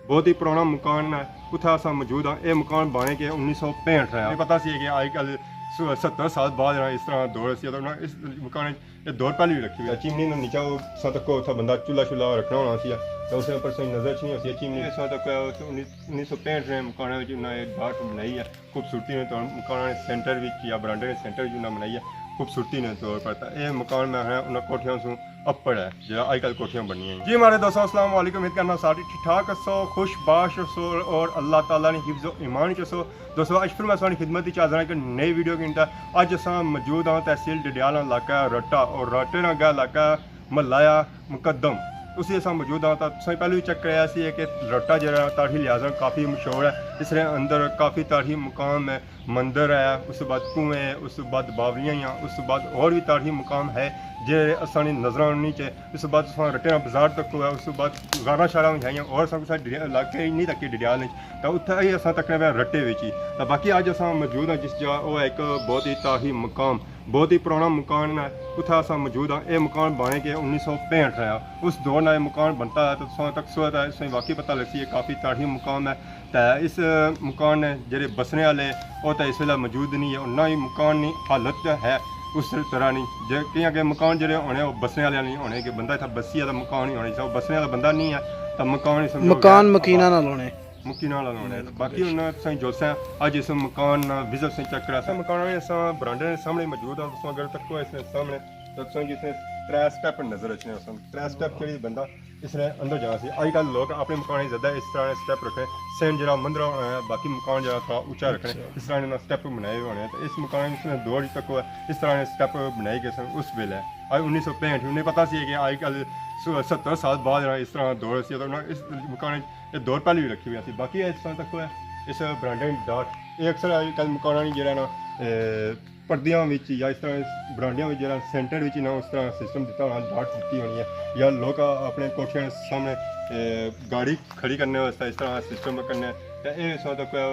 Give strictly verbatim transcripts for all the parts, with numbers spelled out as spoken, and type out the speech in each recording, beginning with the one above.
بہت ہی پرانا مکان ہے، اتھا اساں موجود ہاں۔ اے مکان بانے کے انیس سو پینٹھ رہا۔ پتہ سی کہ آج کل س-، ستر سال بعد جیڑا اس طرح دور سی، تو انہاں اس مکان وچ اے دور پہلے بھی رکھی ہوئی ہے۔ چمنی نے نیچا وہ ساں تک اتھا بندہ چولہا شولہا رکھنا ہونا سی، تو اس پر سائیں نظر اچھنی ہوسی ہے۔ چمنی اس وقت تک ہے، انیس سو پینٹھ رہے مکان وچ انہاں اے ڈاٹ بنائی ہے۔ خوبصورتی نے طور مکان نے سینٹر وچ یا برانڈے نے سینٹر وچ انہاں بنائی ہے خوبصورتی نے طور پر۔ تے اے مکان میں ہے انہاں کوٹھیاں سوں اپر ہے، جیڑا آج کل کوٹھیاں بنیاں ہیں۔ جی ہمارے دوستو، السلام علیکم، امید کرنا سارے ٹھیک ٹھاک ہسو، خوش باش ہسو اور اللہ تعالیٰ نے حفظ و ایمان چ ہسو۔ دوستو، اج پھر میں ساری خدمت وچ حاضر ہاں ایک نئی ویڈیو کے اندر۔ اج اساں موجود ہاں تحصیل ڈڈیال علاقہ رٹا، اور رٹے نا اگے علاقہ ملایا مقدم، اسی اساں موجود ہاں۔ تاں تساں پہلے بھی چیک کرایا سی کہ رٹا جیڑا تاریخی لحاظ نال کافی مشہور ہے، اس نے اندر کافی تاریخی مقام ہے، مندر ہے، اس تو بعد کنویں ہے، اس تو بعد باولیاں ہیں، اس تو بعد اور بھی تاریخی مقام ہے جیڑے اساں نی نظراں نہیں چے۔ اس تو بعد اساں رٹے نا بازار تک ہے، اس تو بعد غاراں شاراں بھی ہیں، اور سب کچھ ڈڈیال علاقے ہی نہیں تک ڈڈیال نہیں، تاں اتھا ہی اساں تکنے پہ رٹے وچ ہی۔ تاں باقی اج اساں موجود ہاں جس جا، وہ ہے ایک بہت ہی تاریخی مقام، بہت ہی پرانا مکان ہے، اتھا اساں موجود ہاں۔ اے مکان بانے کے انیس سو پینٹھ رہا، اس دور نال اے مکان بنتا ہے، تو تساں تک سوچ ہے، اس میں واقعی پتہ لگسی، یہ کافی تاریخی مقام ہے۔ تے اس مکان نے جڑے بسنے والے، وہ تے اس ویلے موجود نہیں ہے، اور نہ ہی مکان نی حالت ہے اس طرح نہیں۔ جے کیاں کہ مکان جڑے ہونے، وہ بسنے والے نہیں ہونے، کہ بندہ اتھا بسی والا مکان ہی ہونا چاہیے، وہ بسنے والا بندہ نہیں ہے، تو مکان ہی سمجھو مکان غیر مکینہ نال ہونے۔ مکینہ نال ہونے۔ بالکل، باقی بے شک۔ انہاں تساں جلساں اج اس مکان نا وزٹ سے چیک کرا سا۔ مکان نے اساں برانڈے نے سامنے موجود ہاں، تساں اگر تکو اس نے سامنے، تو تساں جی اس نے ترے سٹیپ نظر اچھنے ہو سن۔ ترے سٹیپ کیڑی بندہ اس نے اندر جانا سی۔ اج کل لوگ اپنے مکان زیادہ اس طرح نے سٹیپ رکھنے، سین جڑا مندرا ہونا ہے، باقی مکان جڑا تھوڑا اچا رکھنے، اچھا۔ اس طرح نے سٹیپ بنائے ہوئے ہونے۔ تو اس مکان اس نے دور تک ہوا، اس طرح نے سٹیپ بنائے گئے سن اس ویلے۔ اج انیس سو پینٹھ، انہیں پتہ سی کہ اج کل س-، ستر سال بعد جڑا اس طرح دور سی، تو انہاں اس مکان یہ دور پہلے بھی رکھی ہوئی سی۔ باقی اس طرح تک ہوا، اس برانڈے ڈاٹ، یہ اکثر اج کل مکاناں نی جڑا نا، اے، پردیاں وچ یا اس طرح برانڈیاں وچ جڑا سینٹر وچ انہاں اس طرح سسٹم دتا ہونا، ڈاٹ دتی ہونی ہے، یا لوگ اپنے کوٹھیاں دے سامنے، اے، گاڑی کھڑی کرنے واسطے اس طرح سسٹم کرنے۔ تے اے اس وقت کوئی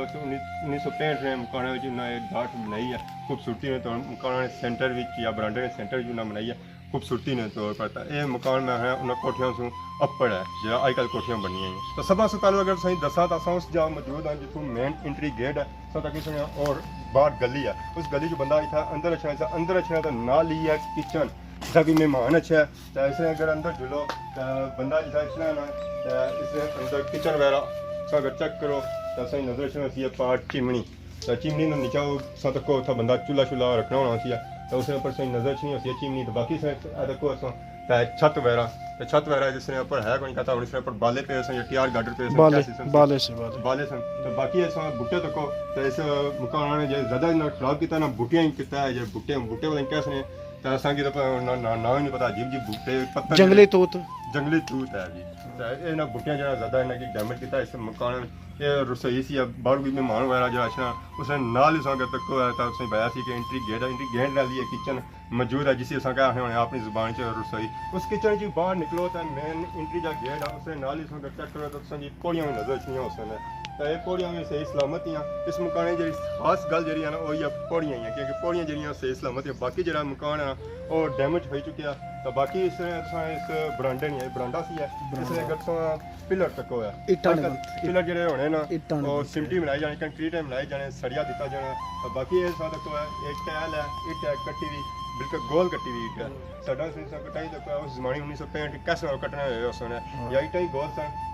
انیس سو پینٹھ نے مکانے وچ انہاں اے ڈاٹ بنائی ہے، خوبصورتی نے طور مکانے سینٹر وچ یا برانڈے نے سینٹر وچ انہاں بنائی ہے خوبصورتی نے طور پر۔ تے اے مکان میں ہے انہاں کوٹھیاں سوں اپر ہے، جڑا اج کل کوٹھیاں بنیاں ہیں۔ تو سب سے پہلے اگر تساں دساں تو اساں اس جا موجود ہاں جتھوں مین انٹری گیٹ ہے، سو تک اس نے اور باہر گلی ہے۔ اس گلی چ بندہ اتھا اندر اچھنا، اتھا اندر اچھنا تے نال ہی ہے کچن۔ جیسا کوئی مہمان اچھا ہے، تے اس نے اگر اندر جلو، تے بندہ جیسا اچھنا ہے نا، تے اس نے اندر کچن وغیرہ سو اگر چیک کرو، تے اساں نظر اچھنا سی پار چمنی۔ تے چمنی نے نیچا وہ سو تک اتھا بندہ چولہا شولہا رکھنا ہونا سی، تے اس نے اوپر سے نظر اچھنی ہوسی چمنی۔ تے باقی اس نے اے تکو اساں تے چھت وغیرہ، تے چھت وغیرہ جس نے اوپر ہے کوئی نہیں کہتا، ہن اس نے اوپر بالے پے سن یا ٹیار گارڈر پے سن، بالے، کیا سسٹم سی؟ بالے سے، بالے۔ بالے سن۔ تے باقی اساں بوٹے تکو، تے اس مکان نے جے زیادہ انہاں خراب کیتا نا، بوٹیاں ہی کیتا ہے، جے بوٹے، بوٹے والے کہہ سنے، تے اساں کی تے پتہ نہ، نہ، نہ ہی نہیں پتہ، عجیب جی بوٹے، پتھر جنگلی جڑے، توت۔ جنگلی توت ہے جی۔ تے انہاں بوٹیاں جڑا زیادہ انہاں کی ڈیمیج کیتا اس مکان۔ یہ رسوئی سی، باہر کوئی مہمان وغیرہ جڑا اچھنا، اس نے نال ہی سو اگر تکو ہے، تے اس نے پایا سی کہ انٹری گیٹ ہے، انٹری گیٹ نال ہی کچن موجود ہے، جسے اساں کہہ آخنے ہونے اپنی زبان چ رسوئی۔ اس کچن چ باہر نکلو تے مین انٹری جا گیٹ ہے، اس نے نال ہی سو اگر چیک کرو تے تساں کی پوڑیاں بھی نظر اچھنیاں ہو سن۔ تے یہ پوڑیاں بھی صحیح سلامت ہیاں۔ اس مکانے جڑی خاص گل جڑی ہے نا، وہ یہ پوڑیاں ہیاں، کیونکہ پوڑیاں جڑیاں صحیح سلامت ہیاں۔ باقی جڑا مکان ہے نا، وہ ڈیمیج ہوئی چکیا۔ تے باقی اس نے تساں اس برانڈے نہیں ہے، برانڈا سی ہے، اس نے برانڈا۔ اگر تساں پلر تکو ہے۔ اٹاں نے اج کل بنتے۔ پلر جڑے ہونے نا، اٹاں نے وہ بنتے۔ سیمٹی بنائے جانے، کنکریٹ بنائے جانے، سڑیا دتا جانا۔ تے باقی اس طرح تکو ہے، ایک ٹائل ہے، اٹ ہے کٹی ہوئی، بالکل گول کٹی ہوئی اٹ ہے۔ ساڈا اس نے کٹائی تکو ہے، اس زمانے انیس سو پینٹھ کس نال کٹنے ہوئے اس نے۔ ہاں۔ یا اٹاں ہی گول سن۔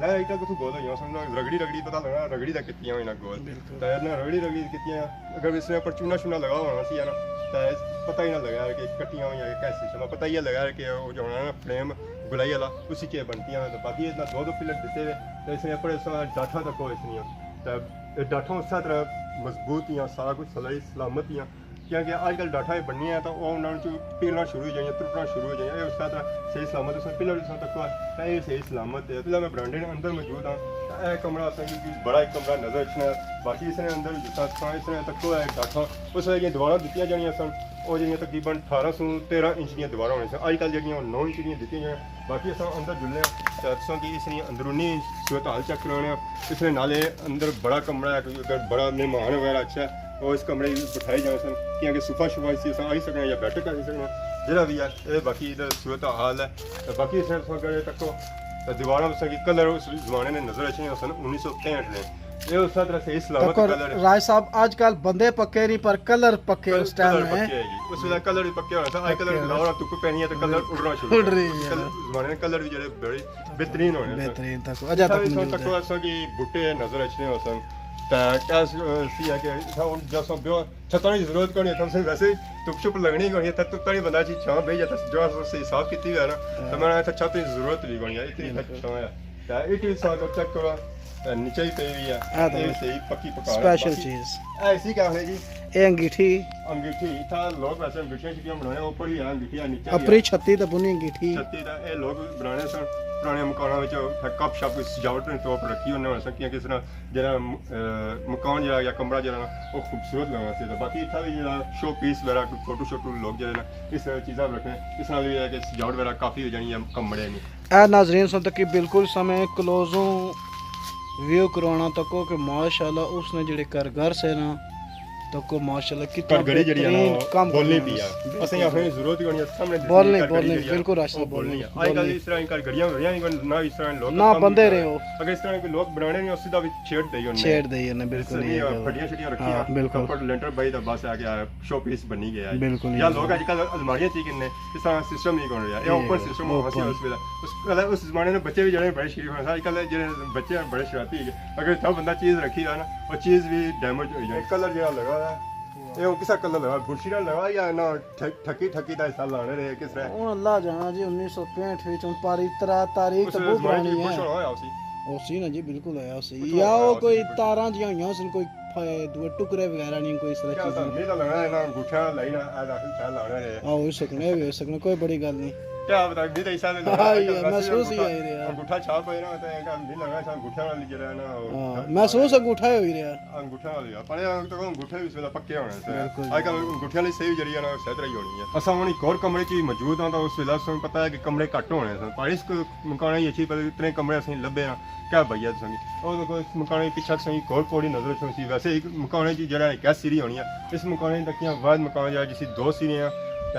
لا اٹاں کتھوں گول ہوئی سن، رگڑی رگڑی پتہ لگنا، رگڑی دا کیتیاں ہوئی نا گول۔ بالکل۔ تے انہاں رگڑی رگڑی کیتیاں، اگر اس نے اوپر چونا شونا لگا ہونا سی نا، تے پتہ ہی نہ لگا کہ کٹیاں ہوئی یا کیسی سن۔ پتہ ہی لگا کہ وہ جو ہونا نا فریم گلائی والا، اسی چ بنتی ہیں۔ تے باقی اتنا دو دو پلر دیتے ہوئے، تے اس نے اپنے سا ڈاٹھاں تک ہو اس نے۔ تے اے ڈاٹھاں اس طرح مضبوط یا سارا کچھ صحیح سلامت یا، کیونکہ آج کل ڈاٹھاں یہ بننی ہیں تو وہ انہاں چوں پلنا شروع ہو جائیں، ترٹنا شروع ہو جائیں۔ اے اس طرح صحیح سلامت، اس نے پلر اس تک ہوا، تے اے صحیح سلامت ہے۔ پلر میں برانڈے نے اندر موجود ہاں، تے اے کمرہ اساں کی بڑا ایک کمرہ نظر اچھنا ہے۔ باقی اس نے اندر جس طرح اس نے تک ہوا ہے ڈاٹھاں، اس ویلے دیواراں دتیاں جانیاں سن، وہ جڑیاں تقریباً اٹھارہ سو تیرہ انچ دیاں دیواراں ہونیاں سن۔ آج کل جڑیاں نو انچ دیاں دتیاں جانیاں۔ باقی اساں اندر جلنے ہاں تے تساں کی اس نی اندرونی صورتحال چیک کرانے ہاں۔ اس نے نالے اندر بڑا کمرہ ہے، کوئی اگر بڑا مہمان وغیرہ اچھا ہے، وہ اس کمرے وچ بٹھائے جانے سن، کیونکہ صوفہ شوفہ اسی اساں آئی سکنے یا بیٹھک آئی سکنے، جڑا بھی ہے۔ اے باقی ادھر صورتحال ہے۔ تے باقی اس نے تساں اگر تکو دیواراں اساں کی کلر اس زمانے نے نظر اچھنے ہوسن، انیس سو پینٹھ نے۔ اے اس طرح صحیح سلامت تکو کلر ہے۔ راج صاحب، آج کل بندے پکے نہیں، پر کلر پکے اس ٹائم کلر میں۔ پکے ہے جی، اس ویلے کلر بھی پکے ہونا تھا۔ آج کلر پکے ہونا۔ دور تک پہنی ہے تو کلر اڑنا شروع ہو گیا۔ اڑ رہی ہے۔ کلر زمانے نے کلر بھی جڑے بڑے بہترین ہونے سن۔ بہترین تک اجا تک موجود ہے۔ تکو اساں کی بوٹے نظر اچھنے ہوسن۔ تے کیا سی ہے کہ اتھا ہن جیسا بیو چھتاں کی ضرورت کونی، اتھا اساں ویسے ہی تپ شپ لگنی کونی، اتھا تپ تانی بندہ چی چھاں بہی جاتا، جو اساں صحیح صاف کیتی ہوئی ہے نا، ہاں۔ تو میں اتھا چھت کی ضرورت بھی کونی ہے، اتنی اتھا بالکل۔ چھاں ہے۔ تے اے ٹی وی سال چیک کرو، تے نیچے ہی پئی ہوئی ہے۔ ہاں، اے تو صحیح پکی پکا ہے۔ اسپیشل باقی چیز۔ اے اسی کیا ہے جی؟ اے انگیٹھی۔ انگیٹھی، اتھا لوگ ویسے انگیٹھیاں شٹیاں بنانے، اوپر ہی ہے انگیٹھی، نیچے بھی ہے۔ اپری چھتی تے بنی انگیٹھی۔ چھتی تے اے لوگ بنانے سن، پرانے مکاناں وچ کپ شپ سجاوٹ نے طور پر رکھی ہونے سن، کیونکہ اس طرح جیڑا، اے، مکان جیڑا یا کمرہ جیڑا نا، او خوبصورت لگنا چاہیے۔ باقی اتھا وی جیڑا شو پیس وغیرہ، فوٹو شوٹو لوگ جیڑے نا، اس طرح چیزاں رکھنے، اس نال وی ہے کہ سجاوٹ وغیرہ کافی ہو جانی ہے کمرے نی۔ اے ناظرین سن تکی بالکل سامنے کلوزوں ویو کروانا تکو کہ ماشاءاللہ اس نے جیڑے گھر گھر سے نا، تکو ماشاءاللہ کتنا گھر گھڑی جیڑی ہے نا، بہترین او کم بولنی کرنا پئی ہے۔ بالکل۔ اساں آخنے کی ضرورت ہی کونی ہے، سامنے جس بولنی، گھر گھڑی بولنی، جیڑی ہے، بالکل راج صاحب، او بولنی بولنی۔ ہے۔ آج کل اس طرح گھر گھڑیاں ہو رہیاں، نہ کوئی نہ لوگ بندے رہے ہو۔ اگر اس طرح کوئی لوگ بنانے نہیں، اس دا بھی چھیڑ دے ہی ہونے۔ چھیڑ دے ہی ہونے، بالکل، اس یہ لیے گل ہے۔ پھٹیاں شٹیاں رکھیاں، ہاں، بالکل۔ کپڑ لینٹر بائی دا بس آ گیا، شو پیس بنی گیا ہے۔ بالکل، یا لوگ بالکل۔ اج کل الماریاں چ ہی کنے، اس طرح سسٹم نہیں کون رہیا۔ یہ یہ اوپن سسٹم ہو اوپن۔ اس ویلے۔ اس، اس زمانے نے بچے بھی جڑے بڑے شریف ہونے، اج کل جڑے بچے ہیں بڑے شرارتی ہے۔ اگر اتھا بندہ چیز رکھی رہا نا، وہ چیز بھی ڈیمیج ہو جائے۔ کلر جڑا لگا ہے، یہ کسا کلر لگا، بنشی نال لگا یا نہ ٹھک-، ٹھکی ٹھکی دا حصہ لانے رہے، کس طرح؟ ہن اللہ جانا جی، انیس سو پینٹھ وچ ہن پاری ترا تاریخ اس تے بہت زمانے پرانی چ ہے۔ بنشنا ہویا اسی۔ ہوسی نا جی، بالکل ہویا ہوسی۔ بنشنا یا ہویا او ہوسی، کوئی بالکل۔ تاراں جیاں ہویاں سن، کوئی پھے-، دوئے ٹکڑے وغیرہ نہیں، کوئی اس طرح کیا چیز پتہ، نہیں۔ میں تو لگنا ہے نا، انگوٹھیاں لائی نا، اے داخل شاہ لانے رہے۔ ہاں، ہوئی سکنے، ہوئی سکنے، کوئی بڑی گل نہیں۔ کیا پتہ، میں تو حساب نہیں لگا، ہاں، یہ محسوس ہی آئی رہیا۔ انگوٹھا چھاپ ہوئے نا، تے میں لگنا سا انگوٹھیاں والی جڑا ہے نا، ہاں، محسوس انگوٹھا ہوئی رہیا۔ انگوٹھیاں والی، پر اے تک انگوٹھے بھی اس ویلے پکے ہونے سے۔ بالکل۔ اج کل انگوٹھیاں والی صحیح جڑی ہے نا، شاید رہی ہونی ہے۔ اساں ہن ایک اور کمرے چ موجود ہاں، تاں اس ویلے اساں پتہ ہے کہ کمرے گھٹ ہونے سن، پر اس مکانے اچھی پر اتنے کمرے اساں لبھے ہاں۔ کیا بھیا تساں کی؟ او دیکھو، اس مکانے پچھے تساں کی ایک اور پوڑی نظر اچھنی سی۔ ویسے ایک مکانے چ جڑا ایک سیڑھی ہونی ہے، اس مکانے تک کیا واحد مکان جڑا جس کی دو سیڑھیاں ہیں۔ تے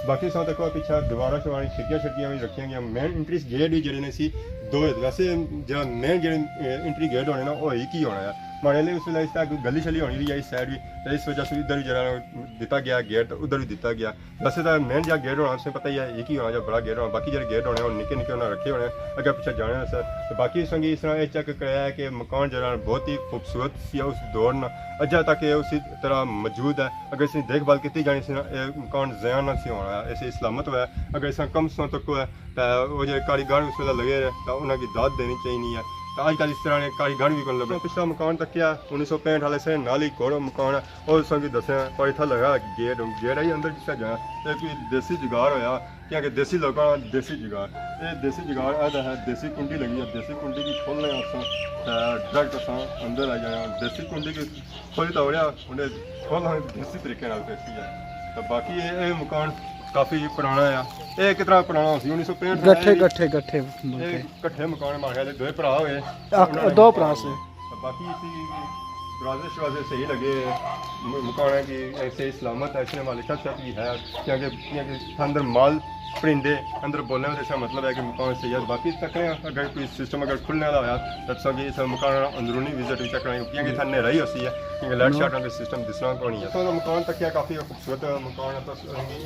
باقی اساں دیکھو پچھے دیواراں شواراں، کھڑکیاں شڑکیاں بھی رکھیاں گیاں۔ مین انٹری گیٹ بھی جڑے نے سی دو ہے۔ ویسے جڑا مین جڑے، اے، انٹری گیٹ ہونے نا، او ایک ہی ہونا ہے۔ ماڑے لیے اس ویلے اس طرح کوئی گلی شلی ہونی رہی ہے اس سائیڈ بھی، تے اس وجہ سے ادھر بھی جڑا دتا گیا گیٹ، تے ادھر بھی دتا گیا۔ ویسے تاں مین جیہا گیٹ ہونا، تساں پتہ ہی ہے، ایک ہی ہونا، جیہا بڑا گیٹ ہونا، باقی جیہڑے گیٹ ہونے، او نکے نکے انہاں رکھے ہونے، اگے پچھے جانے واسطے۔ تے باقی تساں کی اس طرح اے چیک کرایا ہے کہ مکان جیہڑا بہت ہی خوبصورت سی اس دور نا، اجے تک اے اسی طرح موجود ہے۔ اگر اس نی دیکھ بھال کیتی جانی سی نا، اے مکان ضیاع نہ سی ہونا، ایسے ہی سلامت ہویا۔ اگر اس طرح کم سن تک ہویا، تے او جیہڑے کاریگر اس ویلے لگے رہے، تے انہاں کی داد دینی چاہیے ہے۔ تے اج کل اس طرح نے کاریگر بھی کون لبھے۔ پچھلا مکان تکیا، انیس سو پینٹھ والے سے نال ہی ایک اور مکان ہے، اور تساں کی دسیا، پر اتھا لگا گیٹ، گیٹ ہے اندر جس طرح جانا، اے کوئی دیسی جگاڑ ہویا، کیونکہ دیسی لوکاں نا دیسی جگاڑ، اے دیسی جگاڑ، اے تے ہے دیسی کنڈی لگی ہے، دیسی کنڈی کی کھولنے اساں، تے ڈائریکٹ اساں اندر آ جانا۔ دیسی کنڈی کی کھولی توڑیا، انہیں کھولنا دیسی طریقے نال پیسی ہے۔ تے باقی اے، اے مکان کافی پرانا ہے۔ اے کتنا پرانا ہوسی؟ انیس سو پینٹھ گٹھے، گٹھے، گٹھے بنتے۔ اے کٹھے مکان مارے والے دوئے بھرا ہوئے۔ آ، انہاں نے دو مکان بھرا سے۔ تے باقی اسی دروازے شروازے صحیح لگے، م-، مکان ہے کہ ایسے سلامت ہے، اس نے مالک چھت چھت بھی ہے، کیونکہ، کیونکہ اندر مال پرندے اندر بولنے دا اس کا مطلب ہے کہ مکان صحیح ہے۔ باقی تکنے آں، اگر کوئی سسٹم اگر کھلنے والا ہویا، تے تساں کی اس مکان نا اندرونی وزٹ بھی چیک کرنا، کیونکہ اتھا نیرا ہی ہوسی ہے، کیونکہ لائٹ شاٹ نا کوئی سسٹم دسنا کونی ہے۔ تو مکان تکیا کافی خوبصورت مکان ہے، تو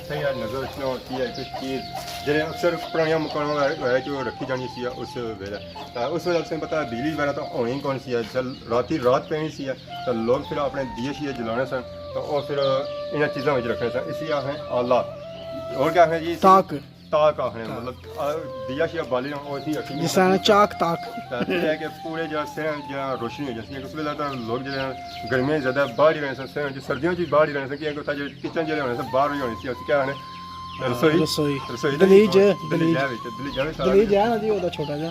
صحیح ہے، نظر اچھنا ہوتی ہے کچھ چیز، جیہڑے اکثر پرانیاں مکاناں ہوئے جو رکھی جانی سی اس ویلے۔ تے اس ویلے تساں پتہ ہے بجلی وغیرہ تو ہونی کون سی ہے، جل راتی رات پینی سی ہے، تے لوگ پھر اپنے دیے شیے جلانے سن، تے او پھر انہاں چیزاں وچ رکھنے سن۔ اسی آخنے آلہ، اور کیا آخنے جی؟ تاک۔ تاک آخنے، تاک۔ مطلب، آ، دیا شیا بالی نا، او اسی اکھی جس طرح چاک تاک۔ تے پھر ہے کہ پورے جا سہ جا روشنی ہو جاسی، اس ویلے تاں لوگ جیہڑے گرمیاں زیادہ باہر ہی رہنے سن، سہ سردیاں چ باہر ہی رہنے سن، کیونکہ اتھا جیہڑے کچن جیہڑے ہونے سن، باہر ہی ہونی سی، اس کیا آخنے؟ رسوئی۔ رسوئی۔ رسوئی تے دلیج، دلیج۔ دلیج ہے وچ، دلیج ہے نا جی، او دا چھوٹا جا۔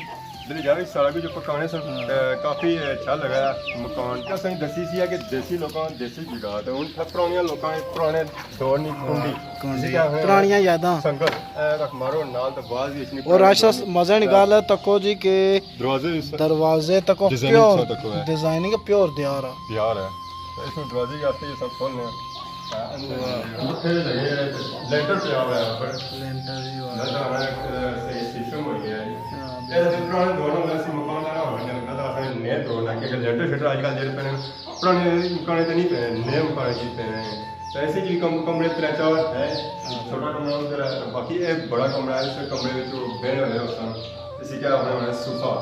دلیج ہے وچ سارا کچھ پکانے سن۔ ہاں۔ تے کافی اچھا لگا مکان۔ اساں دسی سی ہے کہ دیسی لوکاں دیسی جگاڑ، تے ہن پرانیاں لوکاں نے پرانے دور نی کنڈی۔ کنڈی۔ جسے کہ آخنے پرانیاں یاداں۔ سنگت، اے رکھ مارو نال تے باز وی اچھنی اور پرانی راج صاحب، دور نی۔ مزہ نکال تکو جی کہ دروازے اس دروازے تکو ڈیزائننگ پیور سا تکو ہے۔ ڈیزائننگ پیور دیار آ۔ دیار ہے۔ تے اس میں دروازے بھی آتے یہ سب کھولنے ہیں۔ ہاں، اندر پتھر لگے ہوئے، لینٹر پیا ہوا ہے اوپر۔ لینٹر بھی ہوا ہے۔ نظر آ رہا ہے، اے، صحیح سسٹم ہو گیا ہے۔ ہاں۔ پرانے دور ہوندے سی، مکان دا نہ ہونا چاہیے، پتہ اساں نئے دور نہ کہ لیٹر شیٹر اج کل جیڑے پے نے، پرانے مکانے تے نہیں پے، نئے مکانے کی پے نے۔ تے ایسے جی کم-، کمرے ترے چار ہے، چھوٹا کمرہ ادھر ہے، باقی ایک بڑا کمرہ ہے، اس کمرے وچ وہ بہن ہونے ہوسن، اسی کیا ہونے ہونے صوفہ،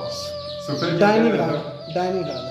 صوفے کی ڈائننگ ہال، ڈائننگ ہال۔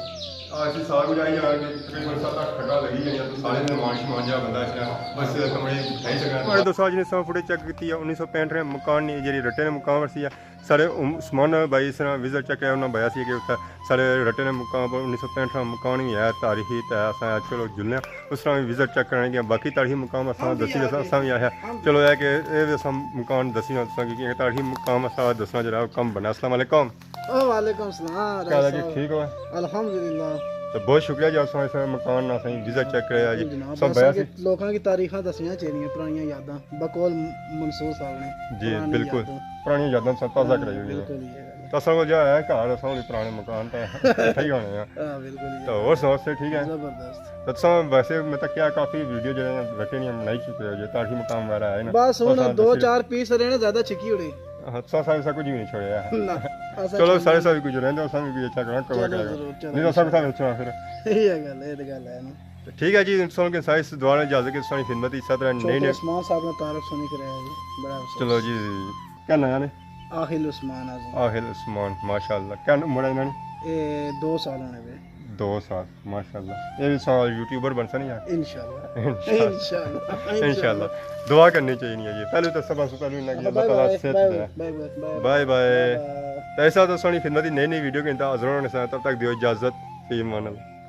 آ، اسی سال کو جائی جانا کہ تقریباً ست اٹھ کھٹا لگی گئیاں، تو سارے مہمان شمان جا بندہ اچھنا، بس کمرے بٹھائی سکنا۔ ہمارے دوستو، اج نے ساں فوٹیج چیک کیتی ہے، انیس سو پینٹھ نے مکان نے جیڑی رٹے نے مکان ورسی ہے، سارے عثمان بھائی اس طرح وزٹ چیک کرایا، انہاں بھایا سی کہ اتھا سارے رٹے نے مقام پر انیس سو پینٹھ نا مکان وی ہے تاریخی، تے اساں آخیا چلو جلنے آں، اس طرح وی وزٹ چیک کرنے گیا۔ باقی تاریخی مقام اساں ہاں جی، دسی ہاں جی۔ اساں وی آخیا ہاں جی۔ چلو اے کہ اے وی اساں مکان دسی نا تساں کی، کہ تاریخی مقام اساں دسنا جڑا کم بنا۔ السلام علیکم۔ او وعلیکم السلام، کیا حال ہے جی؟ ٹھیک ہو؟ الحمدللہ۔ تو بہت شکریہ جی، اساں اس مکان نا اساں وزٹ چیک کرایا جی۔ بالکل جناب، سب بس بھایا اگے سی۔ لوکاں کی تاریخاں دسنیاں چاہیے، پرانیاں یاداں۔ بقول منصور صاحب نے جی، پرانی بالکل۔ یاداں۔ پرانیاں یاداں ساں تازہ ہاں، کرائی ہوئی ہیں۔ بالکل یہ گل ہے۔ تو اساں کو جو ہے گھر، اساں کوئی پرانے مکان تے اتھے ہی ہونے ہیں۔ ہاں، بالکل یہ تو گل اور ہے۔ سناؤ، سے ٹھیک ہے؟ زبردست۔ تو تساں ویسے میں تک کیا کافی ویڈیو جڑے ہیں رٹے نہیں بنائی چکے ہو، جو تاریخی مقام وغیرہ ہے نا، بس ہن اساں دو دسی۔ چار پیس رہنے، زیادہ چھکی ہونے۔ ہاں، تساں سارے سب کچھ بھی نہیں چھوڑیا ہے۔ نہ، اساں چلو، چھکی سارے نہیں۔ سب کچھ رہنے، اساں بھی اچھا کرنا، کور چلو، کرنا۔ ضرور، چلو، نہیں تو سب انشاءاللہ۔ کچھ چھوڑا پھر۔ یہ گل ہے، یہ تو گل ہے نا۔ ٹھیک ہے جی، سن کے سائنس دوارا اجازت کے سانی خدمت ہی صدر نئی چھوٹے نے۔ عثمان صاحب نے تعارف سنی کرے ہیں جی، بڑا افسوس۔ چلو جی، کیا نام ہے؟ آخل عثمان اعظم۔ آخل عثمان، ماشاءاللہ۔ کیا عمر ہے انہاں نے؟ اے دو سال ہونے پہ۔ دو سال، ماشاءاللہ۔ یہ بھی سال یوٹیوبر بن سن یار۔ انشاءاللہ۔ انشاءاللہ۔ انشاءاللہ۔ انشاءاللہ۔ دعا کرنی چاہیے جی۔ پہلے تو سب سے پہلے انہاں کی اللہ تعالیٰ صحت دے۔ بائے بائے۔ بائے بائے۔ تو ایسا تو سانی خدمت ہی نئی نئی ویڈیو کے انداز حاضر ہونے سے، تب تک دیو اجازت، فی امان اللہ۔